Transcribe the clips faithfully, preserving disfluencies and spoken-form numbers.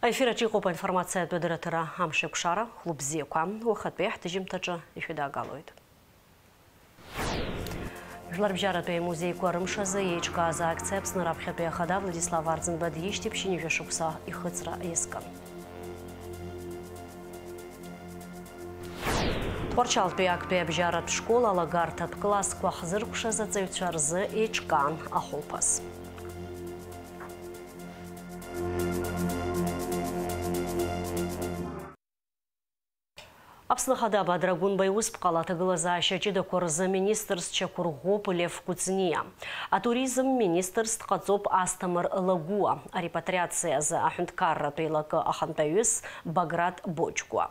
Аефир аҿы иҟоуп аинформациатә адырраҭара. Амш еиқәшара, хәлыбзиақәа. Уахатәи ҳҭыжьымҭаҿы ишәыдаагалоит. Жәларбжьаратәи амузеиқәа рымш азы еиҿкааз акциа Аԥсны раԥхьатәи ахада Владислав Арӡынба диижьҭеи ԥшьынҩажәа шықәса ихыҵра иазкын. Тҟәарчалтәи актәи абжьаратә школ алагарҭатә классқәа хзыркәшаз аҵаҩцәа рзы еиҿкаан ахәылԥаз. Аԥсны Ахада Бадра Гәынба иусԥҟала аҭагылазаашьа ҷыдақәа рзы министрс дшьақәырӷәӷәоуп Лев Кәыҵниа. Атуризм министрс дҟаҵоуп Асҭамыр Лагәуа, арепатриациа азы аҳәынҭқарратә еилакы ахантәаҩыс Баграт Боџьгәа.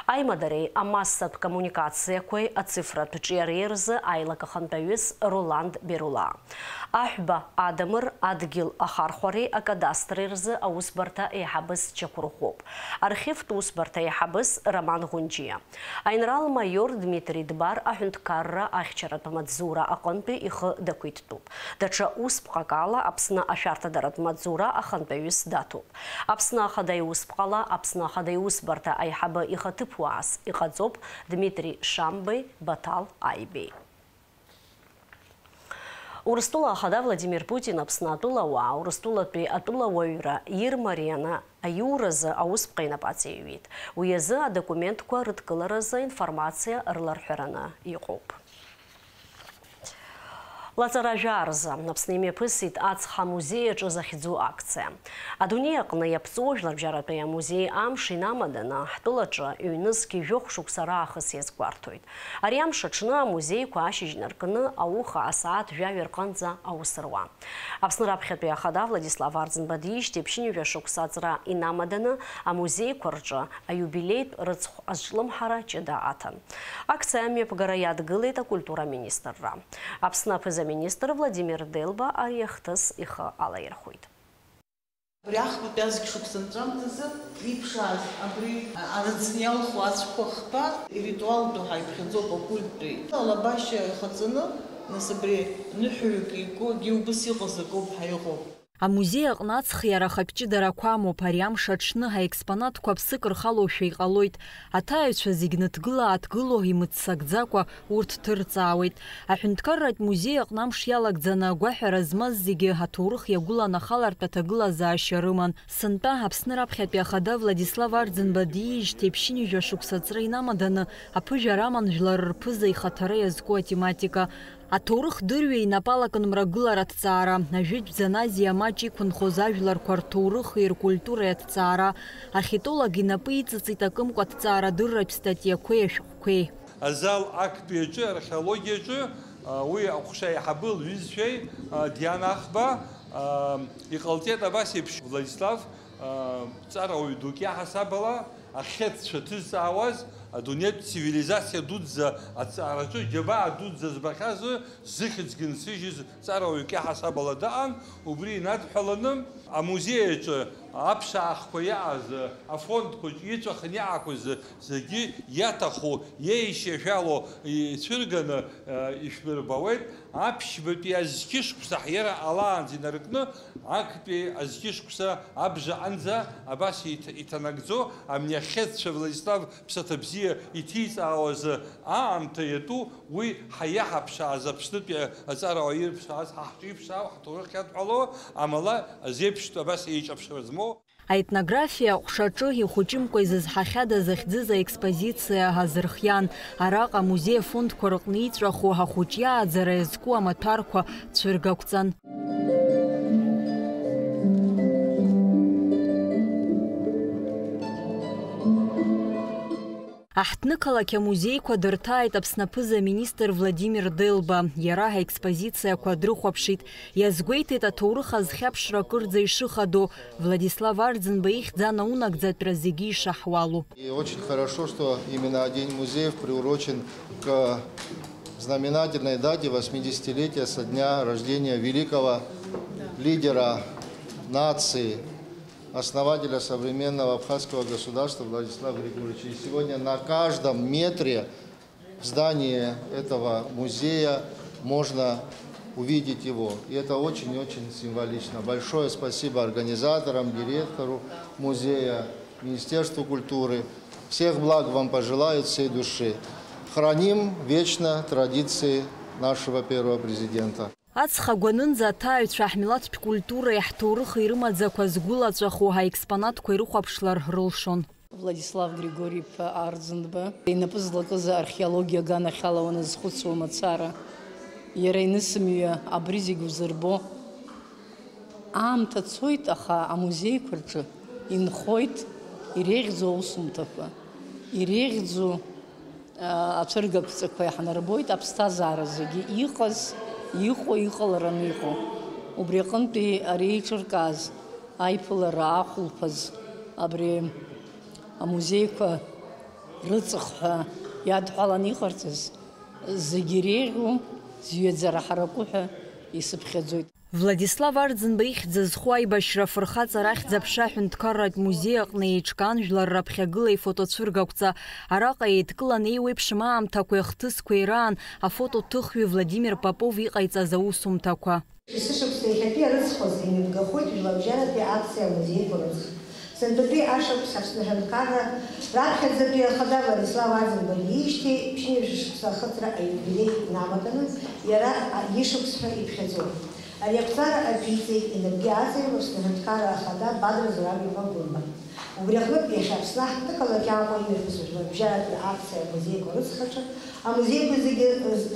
Аимадареи амассатә коммуникациақәеи ацифратә ҿиареи рзы аилак ахантәаҩыс Роланд Берула. Аҳәба Адамыр адгьыл ахархәареи акадастри рзы аусбарҭа еиҳабыс дшьақәырӷәӷәоуп. Архивтә усбарҭа еиҳабыс Роман Ӷәынџьиа. Аинрал-маиор Дмитри Дбар аҳәынҭқарра ахьчаратә маҵзура аҟынтәи ихы дақәиҭтәуп. Даҽа усԥҟак ала Аԥсны ашәарҭадаратә маҵзура ахантәаҩыс даҭоуп. Аԥсны Ахада иусԥҟала Аԥсны Ахада иусбарҭа аиҳабы ихаҭыԥуаас иҟаҵоуп Дмитри Шамбеи Баҭал Аибеи. Урыстәыла Ахада Владимир Путин Аԥсны атәылауаа Урыстәылатәи атәылауаҩра ирмарианы аиуразы аусԥҟа инапы аҵаиҩит. Уи азы адокументқәа рыдкыларазы информациа рыларҳәараны иҟоуп. Лаҵара жәаа рзы Аԥсны имҩаԥысит Ацха амузеи аҿы захьӡу акциа. Адунеи аҟны иаԥҵоу Жәларбжьаратәи амузеи амш инамаданы, ҳтәылаҿы ҩнызқь жәохә шықәса раахыс иазгәарҭоит. Ари амш аҽны амузеиқәа ашьыжь наркны ауха асааҭ жәаҩа рҟынӡа аус руан. Аԥсны раԥхьатәи ахада Владислав Арӡынба диижьҭеи ԥшьынҩажәа шықәса аҵра инамаданы амузеиқәа рҿы аиубилеитә рыцхә азҿлымҳара ҷыда аҭан. Акциа амҩаԥгара иадгылеит акультура аминистрра. Аԥсны аԥыза-министр Владимир Делба ари ахҭыс ихы алаирхәит. Абри ахԥатәи азқь шықәса анҵәамҭазы иԥшааз абри арыӡны иалху ацәқәа хԥа иритуалтәу ҳәа иԥхьаӡоуп, акульттәи. Алабашьа ихаҵаны, нас, абри ныҳәаҩык игогьы убыс иҟаз акоуп ҳәа иҟоуп. Амузеи аҟны ацхиара ахатә ҷыдарақәа амоуп, ари амш аҽны ҳаекспонатқәа ԥсык рхалошәа иҟалоит. Аҭааҩцәа зегь ныҭгыла-ааҭгыло имыццакӡакәа урҭ ҭырҵаауеит. Аҳәынҭқарратә музеи аҟны амш иалагӡаны агәаҳәара змаз зегьы аҭоурых иагәылан ахалартә аҭагылазаашьа рыман. Сынтәа Аԥсны раԥхьатәи ахада Владислав Арӡынба диижьҭеи ԥшьынҩажәа шықәса аҵра инамаданы аԥыжәара аман жәлар рԥыза ихаҭара иазку атематика. Аҭоурыхдырҩы инапы алакын мрагыларатә ҭҵаара, ажәытә Заназиа маҷ иқәынхоз ажәларқәа рҭоурыхи ркультуреи аҭҵаара, археолог инапы иҵыҵит акымкәа аҭҵаарадырратә статиақәеи ашәҟәқәеи. Азал актәи аҿы, археологиаҿы, а, уи аҟәша аиҳабы лҩызцәеи, а, Диана Ахба, а, иҟалҵеит абас еиԥш. Владислав, а, ҵарауаҩ дук иаҳасаб ала, ахьхьыӡцәа ҭызҵаауаз, адунеитә цивилизациа дуӡӡа аҭҵаараҿы џьабаа дуӡӡа збахьаз, зыхьӡгьы нсыжьыз ҵарауаҩык иаҳасаб ала дыҟан, убри инадҳәаланы, амузеи аҿы аԥшаахқәа иааз, афонд хәыҷ иҵәахын иаақәыз зегьы иаҭаху, иеишьашәало ицәырганы, э, ишәмырбауеит. Аԥшьбатәи азқьы шықәса ҳиара алаанӡа инаркны, актәи азқьы шықәса абжа анӡа абас иҭ-, иҭанагӡо, амни ахьхьыӡцәа Владислав ԥсаҭа бзиа иҭиҵаауаз аамҭа иатәу, уи ҳаиаҳаԥшааз Аԥснытәи аҵарауаҩы ирԥшааз, ҳа ҳҿы иԥшаау, ҳҭоурых иадҳәало, амала азеиԥштә абас еиҿаԥшра змоу. Аетнографиа аҟәшаҿы ихәыҷымкәа изызҳахьада захьӡыз аекспозициа азырхиан. Араҟа амузеи афондқәа рҟны иҵәаху ахәыҷ иааӡара иазку амаҭәарқәа цәыргақәҵан. Аҳҭнықалақь амузеиқәа дырҭааит Аԥсны аԥыза-министр Владимир Делба. Иара аекспозициақәа дрыхәаԥшит, иазгәеиҭеит аҭоурых азхьаԥшра акырӡа ишыхадоу, Владислав Арӡынба ихьӡ анаунагӡатәра зегьы ишаҳуалу. И очень хорошо, что именно День музеев приурочен к знаменательной дате восьмидесятилетия со дня рождения великого лидера нации, основателя современного абхазского государства Владислава Григорьевича. И сегодня на каждом метре здания этого музея можно увидеть его. И это очень-очень символично. Большое спасибо организаторам, директору музея, Министерству культуры. Всех благ вам пожелаю от всей души. Храним вечно традиции нашего первого президента. Аҵх агәанынӡа аҭааҩцәа ҳмилаҭтә культуреи ҳҭоурыхи рымаӡақәа згәылаҵәаху аекспонатқәа ирыхәаԥшлар рылшон. Владислав Григори-иԥа Арӡынба инапы злакыз археологиа аганахьала уаназхәыцуа мацара, иара инысымҩа абри зегь узырбо. Аамҭа цоит, аха амузеиқәа рҿы инхоит иреиӷьӡоу аусумҭақәа, иреиӷьӡоу, а, ацәыргақәҵақәа иаҳнарбоит аԥсҭазаара зегьы иҟаз, иҟоу, иҟалараны иҟоу. Убри аҟынтәи ари еиҿыркааз аиԥылара ахәылԥаз абри амузеиқәа рыҵых ҳәа иадҳәаланы иҟарҵаз зегьы иреиӷьу, зҩаӡара ҳараку ҳәа исыԥхьаӡоит. Владислав Арӡынба ихьӡ зху аибашьра афырхаҵара ахьӡ-аԥша аҳәынҭқарратә музеи аҟны еиҿкаан жәлар раԥхьагылеи фотоцәыргақәҵа. Араҟа еидкылан еиуеиԥшым аамҭақәеи ахҭысқәеи раан афотоҭыхҩы Владимир Попов иҟаиҵаз аусумҭақәа. Есышықәса иахьатәи арыцхәазы иныбгахоит жәларбжьаратәи акциа Амузеиқәа рыҵх. Сынтәатәи ашықәс Аԥсны аҳәынҭқарра раԥхьаӡатәи ахада Владислав Арӡынба диижьҭеи ԥшьынҩажәа шықәса ахыҵра аиубилеи инамаданы иара ишықәс ҳәа иԥхьаӡоуп. Ари ақәҵара аԥиҵеит инапгьы аҵаҩуп Аԥсны аҳәынҭқарра ахада Бадра Зураб-иԥа Гәырба. Убри аҟнытә, иахьа Аԥсны аҳҭнықалақь Аҟәа имҩаԥысуа жәларбжьаратәи акциа Амузеиқәа рыҵх аҿы амузеиқәа зегьы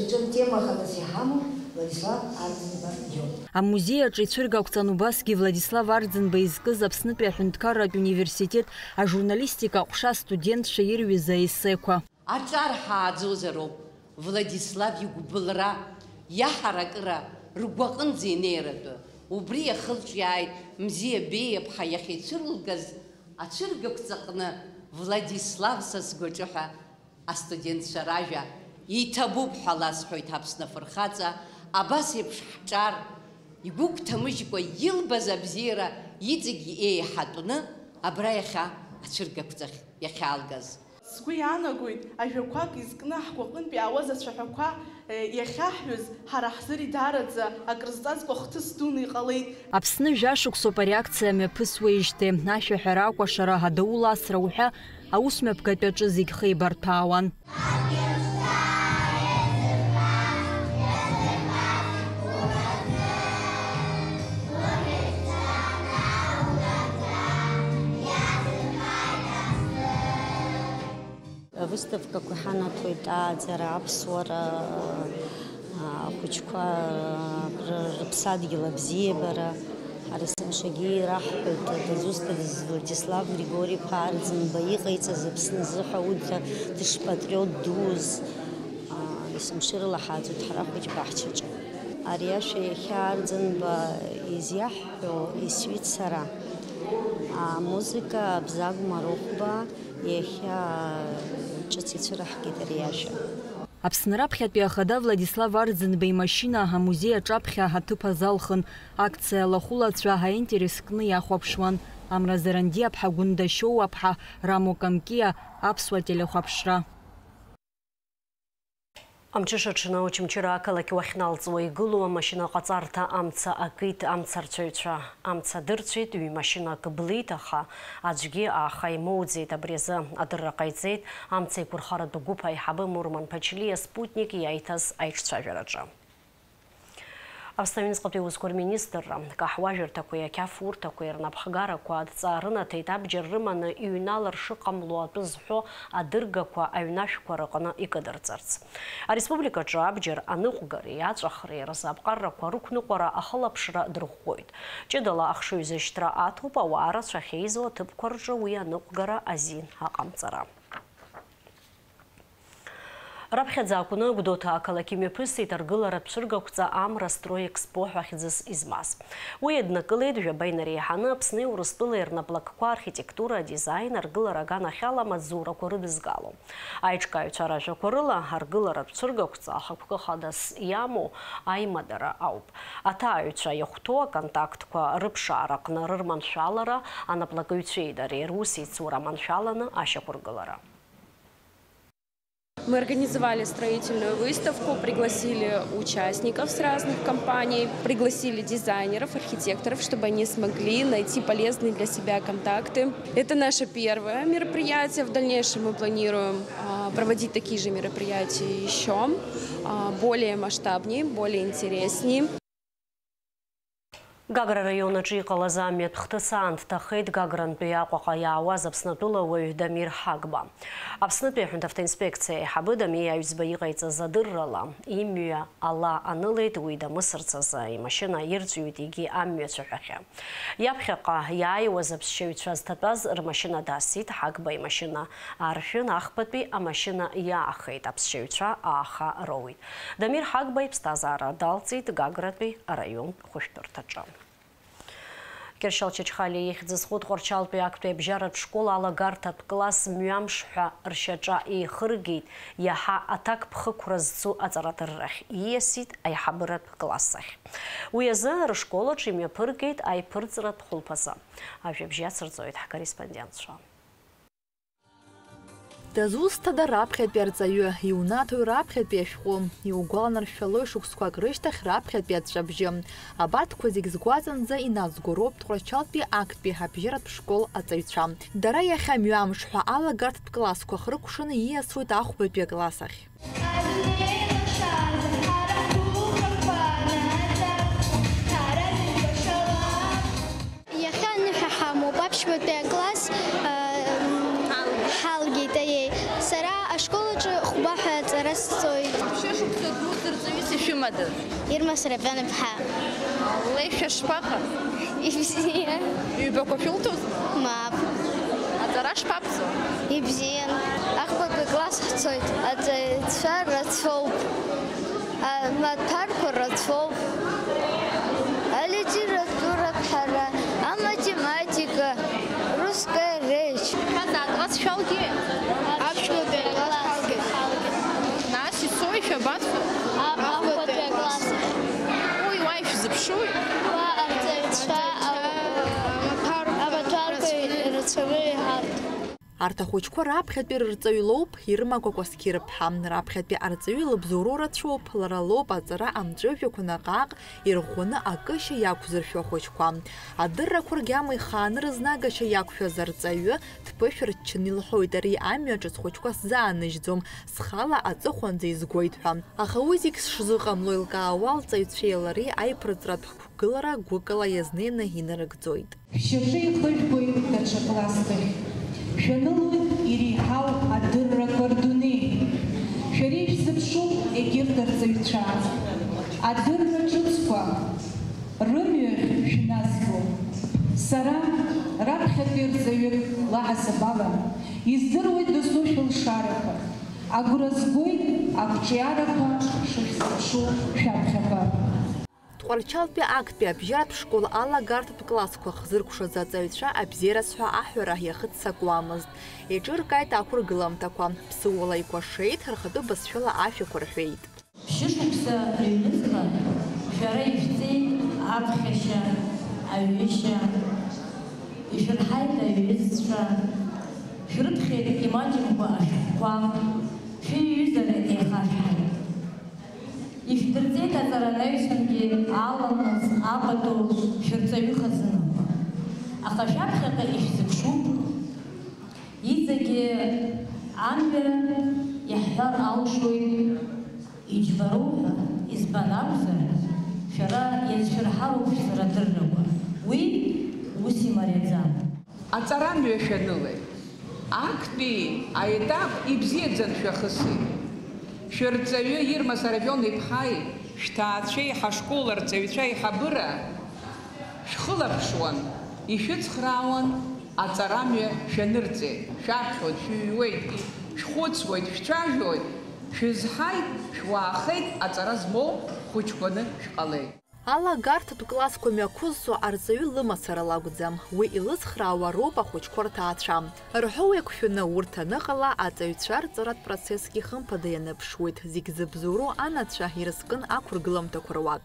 рҿы тема хадас иҳамоу Владислав Арӡынба иоуп. Амузеи аҿы ицәыргақәҵан убасгьы Владислав Арӡынба изкыз Аԥснытәи аҳәынҭқарратә университет ажурналистика аҟәша астудентцәа ирҩыз аесеқәа. Аҿар ҳааӡозароуп Владислав игәыбылра, иаҳаракыра ргәаҟынӡа инеиратәы. Убри иахылҿиааит Мзиа Беиаԥҳа иахьицәырылгаз ацәыргақәҵаҟны Владислав са сгәаҿы ҳәа астудентцәа ражәа. Иҭабуп ҳәа ласҳәоит Аԥсны афырхаҵа, абас еиԥш ҳҿар, игәы гәҭамыжькәа илбаз абзиара иҵегь еиҳатәны абра иахьа ацәыргақәҵахь иахьаалгаз. Сгәы иаанагоит, ажәақәак изкны ҳгәаҟынтә иаауаз ацәаҳәақәа, е, иахьаҳҩыз, ҳара ҳзы идараӡа акрызҵазкуа хҭыс дуны иҟалеит. Аԥсны жәашықәсоуп ари акциа мҩаԥысуеижьҭеи. Ашәаҳәара, акәашара, адаул асра уҳәа аусмҩаԥгатәи аҿы зегь хеибарҭәаауан. Авыставкақәа ҳанаҭоит ааӡара, аԥсуара, ахәыҷқәа рыԥсадгьыл абзиабара. Ҳара есымшагьы ираҳҳәоит, дызусҭадаз Владислав Григори-иԥа Арӡынба иҟаиҵаз Аԥсны азыҳәа, урҭ дышпатриот дуз, есымширала ҳааӡоит ҳара ахәыҷ баҳчаҿы. Ари ашәа иахьа Арӡынба изиаҳҳәо исҩит сара. Амузыка, Абзагә Марыхәба, иахьа ҿыц ицәыраҳгеит ари ашәа. Аԥсны раԥхьатәи ахада Владислав Арӡынба имашьына амузеи аҿаԥхьа аҭыԥ азалхын. Акциа алахәылацәа аинтерес кны иахәаԥшуан. Амра Зарандиаԥҳа, Гәында Шьоуаԥҳа, Рамо Камкиа, Аԥсуа телехәаԥшра. Амҽыша аҽны Очамчыра ақалақь уахьналҵуа игылоу амашьына ҟаҵарҭа амца акит амцарцәаҩцәа. Амца дырцәеит, ҩ-машьынак блит, аха аӡәгьы ааха имоуӡеит. Абри азы адырра ҟаиҵеит амца еиқәырхаратә гәыԥ аиҳабы Мурман Ԥачлиа Спутник иаиҭаз аиҿцәажәараҿы. Аԥсны аҩныҵҟатәи аусқәа рминистрра, каҳуажәырҭақәеи ақьафурҭақәеи рнапхгарақәа адҵа рынаҭеит абџьар рыманы иҩналар шыҟамло атәы зҳәо адыргақәа аҩнашәқәа рыҟны икыдырҵарц. Ареспубликаҿы абџьар аныҟәгареи аҵәахреи рзы аԥҟарақәа рықәныҟәара ахылаԥшра дырӷәӷәоит. Ҷыдала ахшыҩзышьҭра аҭоуп, ауаа рацәа ахьеизо аҭыԥқәа рҿы уи аныҟәгара азин аҟамҵара. Раԥхьаӡа акәны Гәдоуҭа ақалақь имҩаԥысит аргыларатә цәыргақәҵа Амра Строй Экспо ҳәа хьӡыс измаз. Уи иаднакылеит жәаба инареиҳаны Аԥсни Урыстәылеи рнаплакқәа архитектура, адизаин, аргылара аганахьала амаҵзурақәа рыдызгало. Аиҿкааҩцәа ражәақәа рыла, аргыларатә цәыргақәҵа ахықәкы хадас иамоу аимадара ауп. Аҭааҩцәа иахәҭоу аконтактқәа рыԥшаараҟны рырманшәалара, анаплакыҩцәеи дареи русеицура маншәаланы ашьақәыргылара. Мы организовали строительную выставку, пригласили участников с разных компаний, пригласили дизайнеров, архитекторов, чтобы они смогли найти полезные для себя контакты. Это наше первое мероприятие. В дальнейшем мы планируем, а, проводить такие же мероприятия ещё, а, более масштабнее, более интереснее. Гагра араион аҿы иҟалаз амҩатә хҭыс аан дҭахеит Гагрантәи Аҟәаҟа иаауаз Аԥснытәыла уаҩ Дамир Ҳагба. Аԥснытәи аҳәынҭавтор инспекциа аиҳабы Дамир Аҩӡба иҟаиҵаз адыррала, имҩа ала анылеит, уи дамысырц азы имашьына ирҵәиит, егьи амҩа цәаҳәахьы. Иаԥхьаҟа иааиуаз аԥсшьаҩцәа зҭатәаз рмашьына дасит, Ҳагба имашьына аршәын, ахԥатәи амашьына иаахеит, аԥсшьаҩцәа ааха роуит. Дамир Ҳагба иԥсҭазаара далҵит Гагратәи араион хәышәтәырҭаҿы. Кьыршьал Чачхалиа ихьӡ зху Тҟәарчалтәи актәи абжьаратә школ алагарҭатә класс мҩамш ҳәа ршьаҿа еихыргеит, иаҳа аҭакԥхықәра зцу аҵарадыррахь ииасит аиҳабыратә класс ахь. Уи азы рышкол аҿы имҩаԥыргеит аиԥырҵратә хәылԥазы. Ажәабжь иацырҵоит ҳкорреспондентцәа. Дызусҭада раԥхьатәи арҵаҩы, иунаҭои раԥхьатәи ашәҟәы, иугәаланаршәалои шықәсқәак рышьҭахь раԥхьатәи аҵәҵәабжьы? Абарҭқәа зегь згәаҵанӡа иназго роуп Тҟәарчалтәи актәи абжьаратә школ аҵаҩцәа. Дара иахьа мҩамш ҳәа алагарҭатә классқәа хрыкәшаны ииасуеит ахәбатәи акласс ахь. Иахьа аныҳәа ҳамоуп, аԥшьбатәи акласс, э, ҳалгеит, аиеи. Сара ашкол аҿы хәба ҳәа аҵара сҵоит. Шәышықәса дуӡӡа рҵаҩыс ишәымадаз? Ирма Сарапион-иԥҳа. Леишәа шԥаҟа? Ибзиан. Ҩбақәа шәылҭозма? Мап. Аҵара шԥаԥҵәо? Ибзиан. Ахԥатәи класс ҳцоит. Аҵаҩцәа рацәоуп. Амаҭәарқәа рацәоуп. Алитературатә ҳәара, аматематика, русская речь. Шәазаатәаз шәалгеит? Аԥшәматәи акласс ҳалгеит. Нас исоуи шәабацо? Ахәбатәи акласс. Уи уа ишәзыԥшуи? Уа арҵаҩцәа, амаҭәарқәа рацәаны иҳарҭоит. Арҭ ахәыҷқәа раԥхьатәи рырҵаҩ лоуп Ирма Кәакәасқьыр-ԥҳа. Раԥхьатәи арҵаҩы лыбзоуроу рацәоуп, лара лоуп аҵара амҵәыжәҩақәа наҟ-ааҟ ирӷәӷәаны акышьа иақәзыршәо ахәыҷқәа. Адыррақәа ргьама ихааны рызнагашьа иақәшәаз арҵаҩы дԥышәырччаны илҳәоит, ари амҩа ҿыц хәыҷқәа сзааныжьӡом, схала аҵыхәанӡа изгоит ҳәа. Аха уи зегь сшзыҟамло еилкаауа лҵаҩцәеи лареи аиԥырҵратә гылара гәыкала иазнеины инарыгӡоит. Шәшьаҿа ихыжәгоит даҽа класск ахь. Шәанылоит иреиҳау адыррақәа рдунеи. Шәара ишәзыԥшуп егьырҭ арҵаҩцәа. Адырра ҿыцқәа рымҩахь шәназго. Сара раԥхьатәи рҵаҩык лаҳасаб ала издыруеит досу шәылшарақәа. Агәра згоит ақәҿиарақәа шышәзыԥшу шәаԥхьаҟа. Тҟәарчалтәи актәи абжьаратә школ алагарҭатә классқәа хзыркәшаз аҵаҩцәа абзиараз ҳәа аҳәара иахыццакуамызт. Еиҿыркааит ақәыргыламҭақәа, ԥсыуала икәашеит, рхатәы бызшәала ашәақәа рҳәеит. Шәышықәса рыҩныҵҟа шәара ишәҵеит аԥхьашьа, аҩышьа, ишәырҳаит аҩызцәа, шәрыԥхьеит имаҷымкәа ашәҟәқәа, шәиҩызара еихашәҳаит. Ишәдырҵеит аҵара анаҩсангьы аламыс апату шәырҵаҩы хазынақәа. Аха шәаԥхьаҟа ишәзыԥшуп. Иҵегьы амҩа иаҳҳәар алшоит, иџьбароуп ҳәа, избан акәзар, шәара иазшәырҳароуп шәзы радыррақәа. Уи ус имариаӡам. Аҵарамҩа шәанылеит. Актәи аетап ибзиаӡаны шәахысит. Шәырҵаҩы Ирма Сарапион-иԥҳаи шәҭаацәеи ҳашкол арҵаҩцәа аиҳабыра шәхылаԥшуан, ишәыцхраауан, аҵарамҩа шәанырҵеит, шәаԥхьоит, шәыҩуеит, шәхәыцуеит, шәцәажәоит, шәызҳаит, шәуаахеит, аҵара змоу хәыҷқәаны шәҟалеит. Алагарҭатә классқәа мҩақәызҵо арҵаҩы лымацара лакәӡам, уи илыцхраауа роуп ахәыҷқәа рҭаацәа. Рҳәоу еиқәшәаны урҭ аныҟала, аҵаҩцәа рҵаратә процессгьы хымԥада ианыԥшуеит, зегь зыбзоуроу анацәа ирызкын ақәыргыламҭақәа руак.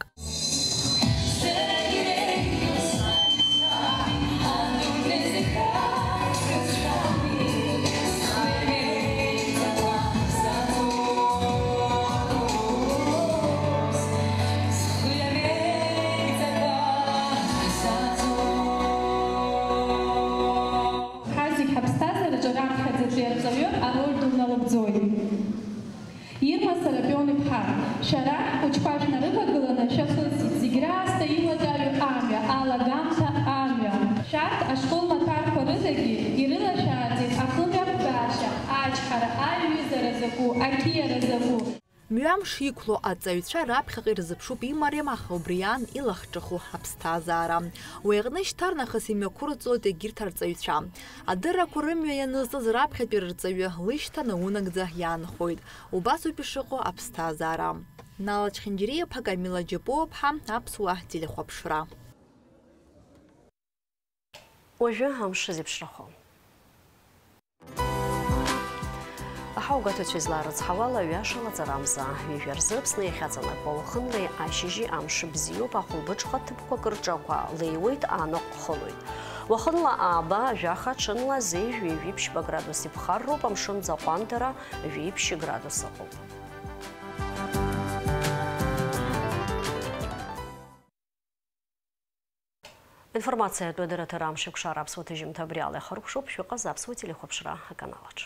Шәара шәхәыҷқәа шәнарывагыланы шәахысит, зегь раасҭа иуадаҩу амҩа, алагамҭа амҩа. Шәарҭ ашкол маҭәарқәа рыдагьы ирылашәааӡеит ахымҩаԥгашьа, ачҳара, аиҩызара закәу, ақьиара закәу. Мҩамш иқәло аҵаҩцәа раԥхьаҟа ирзыԥшуп имариам, аха убри аан илахҿыху аԥсҭазаара. Уи аҟны шьҭарнахыс имҩақәырҵоит егьырҭ арҵаҩцәа. Адыррақәа рымҩа ианызҵаз раԥхьатәи рырҵаҩы лышьҭа наунагӡа иаанхоит. Убасоуп ишыҟоу аԥсҭазаара. Нала Чхинџьириа-иԥа, Камила Џьапуа-ԥҳа, Аԥсуа телехәаԥшра. Уажәы амш зеиԥшрахо. Аҳауагәаҭацәа излаарыцҳауала, ҩаша лаҵарамза ҩажәа рзы Аԥсны иахьаҵанакуа уахынлеи ашьыжьи амш бзиоуп, ахәылбыҽха ҭыԥқәак рҿы ақәа леиуеит, анаҟә хылоит. Уахынла ааба, жәаха, ҽынла зеижә ҩажәи ԥшьба градус иԥхарроуп, амшын ӡаҟәандара жәиԥшь градус ыҟоуп. Информациатә адырраҭара Амшеикәшара аԥсуа ҭыжьымҭа абри ала ихыркәшоуп, шәыҟаз аԥсуа телехәаԥшра аканалаҿ.